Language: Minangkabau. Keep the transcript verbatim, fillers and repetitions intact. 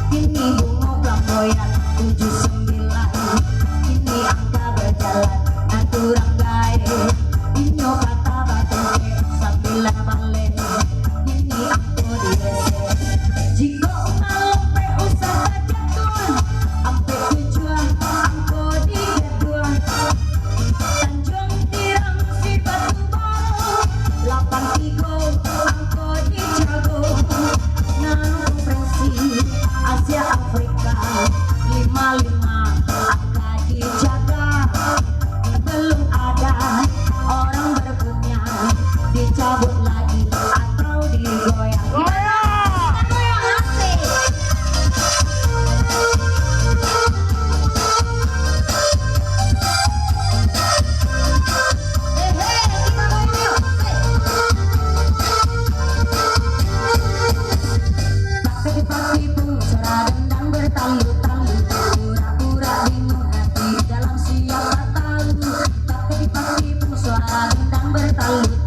Ini bungo flamboyan tujuh sembilan. Ini angka bajalan naturang gae. Inyo kata batengkek sambilan baleh. Ini angko di W C. Jikok malempek usah kajatuan, ampek tujuan angko di jatuan. Tanjuang Tirang si Batu Baro, lapan tigo angko di Cago. Nan konferensi Asia Afrika, lima lima angka dijaga. Belum ada orang berpunya dicabut lagi atau digoyang. Goyang! Kita goyang, asik. Hehe, kita goyang yuk. Asik. Pati-pati pun suara gendang bertalu-talu. Pura-pura bingung hati dalam siapa tahu. Pati-pati pun suara gendang bertalu.